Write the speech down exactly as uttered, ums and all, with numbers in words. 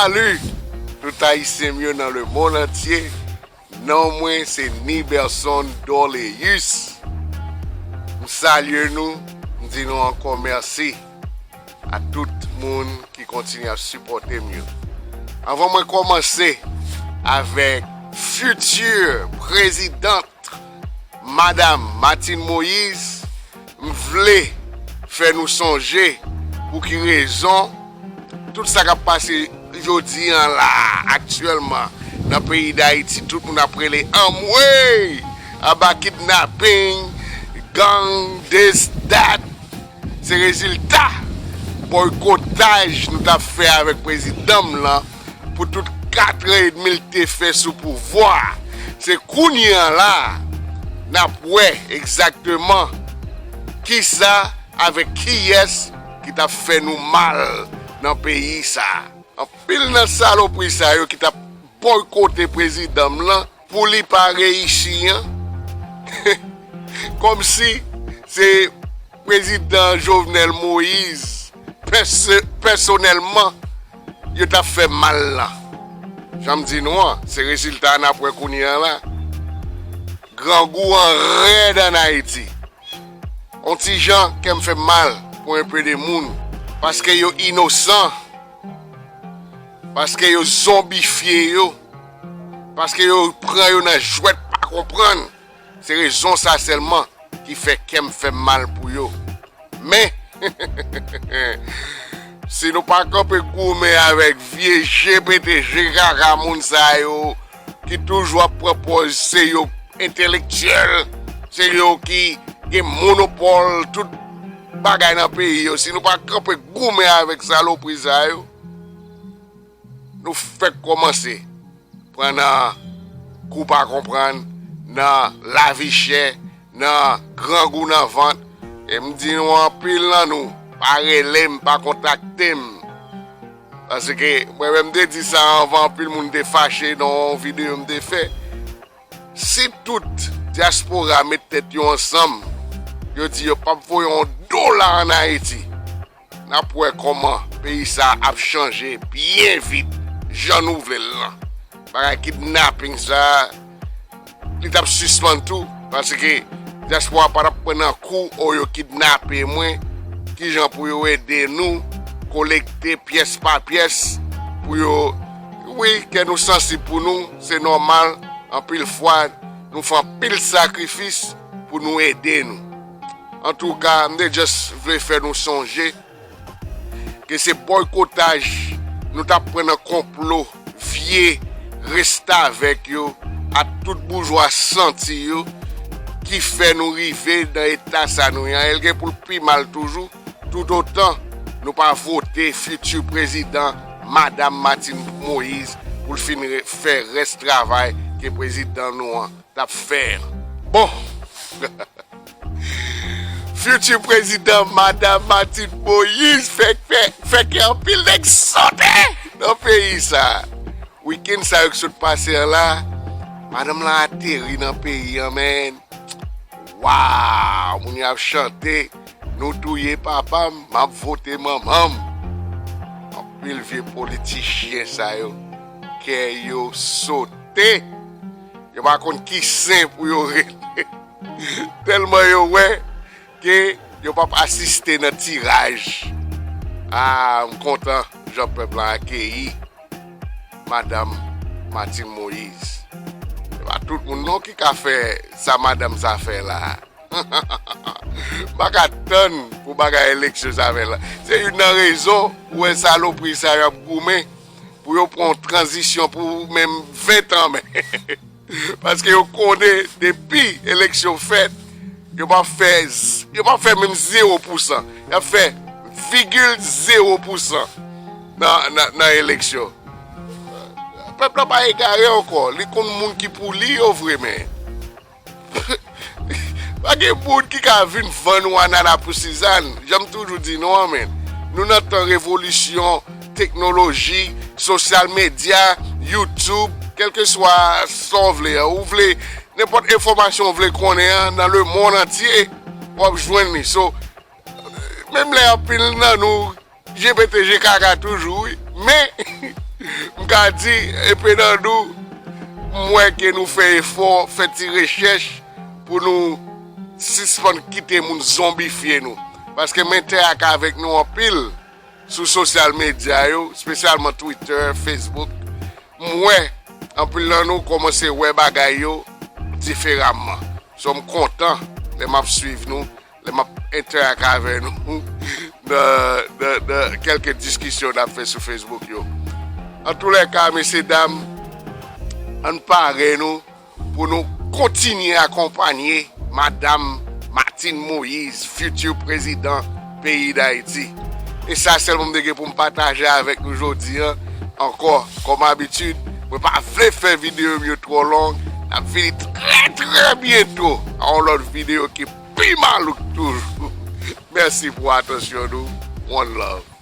Salut tout Ayisyen m yo nan lemonn antye. Non mwen se Niberson Dorleus. M salye nou, m di nou ankò mèsi a tout moun ki kontinye ap sipòte m yo. Anvan mwen kòmanse avèk fiti prezidant Madam Martine Moïse, m vle fè nou sonje pou ki rezon tout sa k ap pase jodi a la, aktyèlman, nan peyi Dayiti, tout moun ap rele anmwe, anba kidnaping, gang, this, that. Se rezilta bòykotaj nou t ap fè avèk prezidan m lan pou tout kat an edmi l te fè sou pouvwa a. Se kounye a la a n ap wè egzakteman kisa avèk kiyès ki t ap fè nou mal nan peyi sa a. Anpil nan salopri sa yo ki t ap bòykote prezidan m lan pou li pa reyisi an, kòmsi se prezidan Jovenel Moïse pèse- pèsonèlman yo t ap fè mal lan. Jan m di nou an, se rezilta a n ap wè kounye a la. Grangou an rèd ann Ayiti. On ti jan kè m fè m mal pou enpe de moun, paske yo inosan, paske yo zonbifye yo, paske yo pran yo nan jwèt pa konprann. Se rezon sa sèlman ki fè kè m fè m mal pou yo. Men, si nou pa kanpe goumen avèk vye je pete, je kaka moun sa yo ki toujou ap pran pòz se yo entelektyèl, se yo ki gen monopòl tout bagay nan peyi yo, si nou pa kanpe goumen avèk salopri sa yo, nou fèk kòmanse pran nan kou pa konprann, nan lavi chè, nan grangou nan vant. E m di nou, anpil nan nou pa rele m, pa kontakte m. Paske mwen menm m te di sa anvan, anpil moun te fache nan yon videyo m te fè. Si tout dyaspora met tèt yo ansanm, yo di yo p ap voye yon dola ann Ayiti, n ap wè kòman peyi sa a ap chanje byen vit, jan nou vle l lan. Bagay kidnaping sa a, li t ap sispann tou, paske dyaspora pa t ap pran nan kou, o, yo kidnape mwen, kijan pou yo ede nou kolekte pyès pa pyès pou yo, wi, kè nou sansib pou nou, se nòmal, anpil fwa nou fè anpil sakrifis pou nou ede nou. Antouka, m te just vle fè nou sonje ke se bòykotaj nou t ap pran nan konplo vye restavèk yo ak tout boujwa santi yo ki fè nou rive nan eta sa nou ye an, e l gen pou l pi mal toujou, toutotan nou pa vote fiti prezidan Madam Martine Moïse pou l fin re- fè rès travay ke prezidan nou an t ap fè an. Bon, fiti prezidan Madam Martine Moïse fè, fè, fè ke anpil nèg sote nan peyi sa. Wikenn sa yo ki sot pase an la, madanm lan ateri nan peyi an, men. Waw, moun yo ap chante, nou touye papa m, m ap vote manman m. Anpil vye politichyen sa yo, kè yo sote. Yo pa konn ki sen pou yo rele. Tèlman yo wè ke yo p ap asiste nan tiraj. A, m kontan jan pèp la akeyi Madanm Martine Moïse. Se pa tout moun non ki ka fè sa madanm sa fè la. M pa ka tann pou bagay eleksyon sa fè la. Se youn nan rezon ou wè salopri sa yo ap goumen pou yo pran yon tranzisyon pou menm ven tan, men. Paske yo konnen depi eleksyon fèt, yo p ap fè, yo p ap fè menm zewo pousan. Y ap fè vigil zewo pousan nan, nan, nan eleksyon. Pèp la pa egare ankò. Li konn moun ki pou li yo vre, men. Pa gen moun ki ka vin vann ou anana pou sizann. Jan m toujou di nou an, men. Nou nan tan revolisyon, teknoloji, sosyal medya, YouTube, kèlkeswa sa w vle an. Ou vle nenpòt enfòmasyon w vle konnen an nan lemonn antye, w ap jwenn li. So, menm lè anpil nan nou je pete je kaka toujou, wi. Men, M ka di, epe nan nou, m wè ke nou fè efò, fè ti rechèch pou nou sispann kite moun zonbifye nou. Paske m entèak avèk nou anpil sou sosyal medya yo, espesyalman Twitter, Facebook. M wè anpil nan nou kòmanse wè bagay yo diferaman. So, m kontan lè m ap swiv nou, lè m ap entèak avè nou nan, nan, nan kèlke diskisyon n ap fè sou Facebook yo. Antoulèka, mesye dam, ann pare nou pou nou kontinye akonpanye Madanm Martine Moïse, fiti prezidan peyi Dayiti. E sa sèlman m te gen pou m pataje avèk nou jodi a. Ankò, kòm abitid, mwen pa vle fè videyo m yo twò long. N ap vini trè, trè byento a yon lòt videyo ki pi malouk toujou. Mèsi pou atansyon nou. One love.